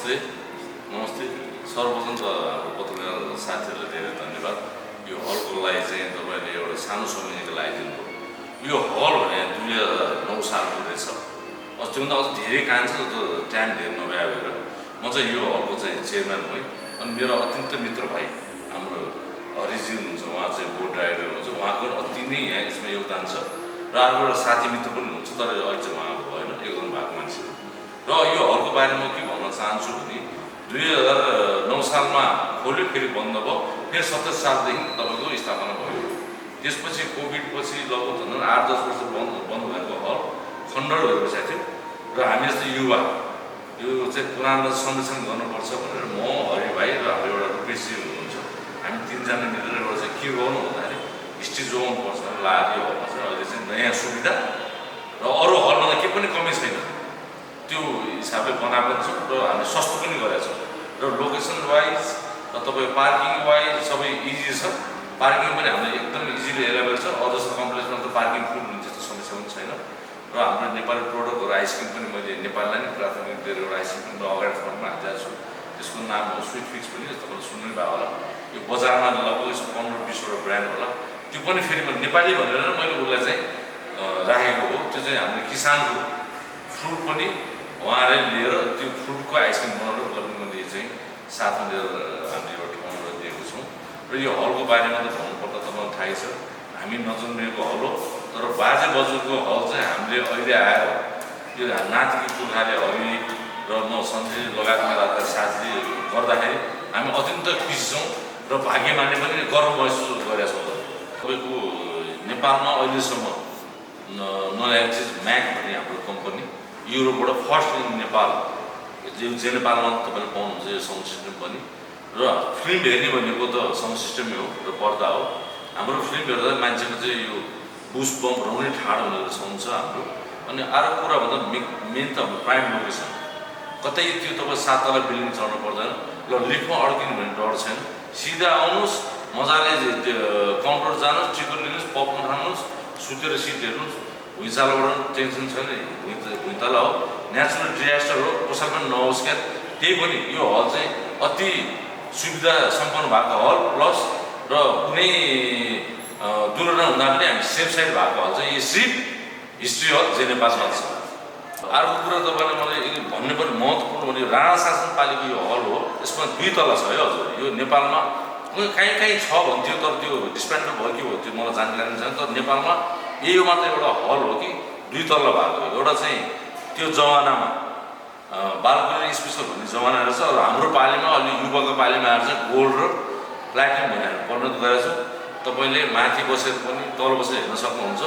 नमस्ते नमस्ते सर्वप्रथम त हाम्रो पत्रकार साथीहरूलाई धेरै धन्यवाद। यो हलको लागि चाहिँ तपाईँले एउटा सानो समयको लागि दिनुभयो। यो हल भने 2009 सालको रहेछ। त्योभन्दा अझ धेरै काम छ, त्यो टाइम धेरै नभए भएर म चाहिँ यो हलको चाहिँ चेयरम्यान भएँ। अनि मेरो अत्यन्त मित्र भाइ हाम्रो हरिजी हुनुहुन्छ, उहाँ चाहिँ बोर्ड डाइरेक्टर हुनुहुन्छ, उहाँको अति नै यहाँ यसमा योगदान छ। र अर्को एउटा साथी मित्र पनि हुनुहुन्छ, तर अहिले चाहिँ उहाँ भएन, योगदान भएको मान्छे। र यो हलको बारेमा के भन्न चाहन्छु भने 2009 सालमा खोल्यो, फेरि बन्द भयो, फेरि 27 सालदेखि तपाईँको स्थापना भयो। त्यसपछि कोभिड पछि लगभग 8-10 वर्ष बन्द भएको हल खण्डन भइसकेको थियो। र हामी जस्तो युवा यो चाहिँ पुरानो संरक्षण गर्नुपर्छ भनेर म, हरि भाइ र हाम्रो एउटा रुपेशजी हुनुहुन्छ, हामी तिनजना मिलेर एउटा चाहिँ के गर्नु भन्दाखेरि हिस्ट्री जोगाउनु पर्छ लागेर यो हलमा चाहिँ अहिले चाहिँ नयाँ सुविधा र अरू हलमा त केही पनि कमी छैन, त्यो हिसाबले बनाएको छौँ। र हामी सस्तो पनि गरेका छौँ। र लोकेसन वाइज र तपाईँ पार्किङ वाइज सबै इजी छ। पार्किङ पनि हाम्रो एकदम इजिली एभाइलेबल छ। अदर्स कम्प्लेक्समा त पार्किङ फुल हुने त्यस्तो समस्या पनि छैन। र हाम्रो नेपाली प्रोडक्टहरू आइसक्रिम पनि मैले नेपाललाई नै प्राथमिक दिएर एउटा आइसक्रिम पनि अगाडि फ्रन्टमा हालिदिएको छु। त्यसको नाम हो स्विट फिक्स पनि, तपाईँले सुन्नु भयो होला। यो बजारमा लगभग 15-20वटा ब्रान्ड होला। त्यो पनि फेरि नेपाली भनेर मैले उसलाई चाहिँ राखेको हो। त्यो चाहिँ हाम्रो किसानको फ्रुट पनि उहाँले लिएर त्यो फ्रुटको आइसक्रिम बनाएर उसलाई मैले चाहिँ साथमा लिएर हामीले एउटा ठाउँमा दिएको छौँ। र यो हलको बारेमा त भन्नुपर्दा तपाईँलाई थाहै छ, हामी नजन्मिएको हल हो। तर बाजे बज्यूको हल चाहिँ हामीले अहिले आएर यो नातिकी पुर्खाले हरि र म सञ्जय लगायत मेरा साथीले गर्दाखेरि हामी अत्यन्त खुसी छौँ र भाग्यमानी पनि गर्व महसुस गरेका छौँ। तपाईँको नेपालमा अहिलेसम्म नयाँ चिज म्याक भन्ने हाम्रो कम्पनी युरोपबाट फर्स्ट इन नेपाल, जो नेपालमा तपाईँले पाउनुहुन्छ यो साउन्ड सिस्टम पनि। र फिल्म हेर्ने भनेको त साउन्ड सिस्टमै हो र पर्दा हो। हाम्रो फिल्म हेर्दा मान्छेको चाहिँ यो बुस बम्प रहने ठाडो हुने साउन्ड छ हाम्रो। अनि अर्को कुरा भन्दा मेन त हाम्रो प्राइम लोकेसन, कतै त्यो तपाईँ 7 तला बिल्डिङ चढ्नु पर्दैन, ल लिफ्टमा अड्किनु भन्ने डर छैन। सिधा आउनुहोस्, मजाले काउन्टर जानुहोस्, टिकट लिनुहोस्, पपकर्न खानुहोस्, सुतेर सिट हेर्नुहोस्। भुइँचालोबाट टेन्सन छैन, भुइँतला हो, नेचुरल डिजास्टर हो, कसैले पनि नहोस् क्या। त्यही पनि यो हल चाहिँ अति सुविधा सम्पन्न भएको हल प्लस र कुनै दुर्घटना हुँदा पनि हामी सेफ साइड भएको हल चाहिँ यो सिर्फ हिस्ट्री हल जे नेपालमा छ। अर्को कुरा तपाईँले मलाई भन्नुपर्ने महत्त्वपूर्ण भने राणा शासनपालिको यो हल हो, यसमा 2 तला छ है हजुर। यो नेपालमा कहीँ छ भन्थ्यो, तर त्यो डिस्पेन्डर भयो कि हो त्यो मलाई जानकारी छैन। तर नेपालमा यो मात्र एउटा हल हो कि 2 तला भएको हो। एउटा चाहिँ त्यो जमानामा बालगुनी स्पेसल भन्ने जमाना रहेछ। र हाम्रो पालीमा अलि युवाको पालीमा आएर चाहिँ गोल्ड र प्लाटिनम भनेर परिणत गरेको छ। तपाईँले माथि बसेर पनि तल बसेर हेर्न सक्नुहुन्छ।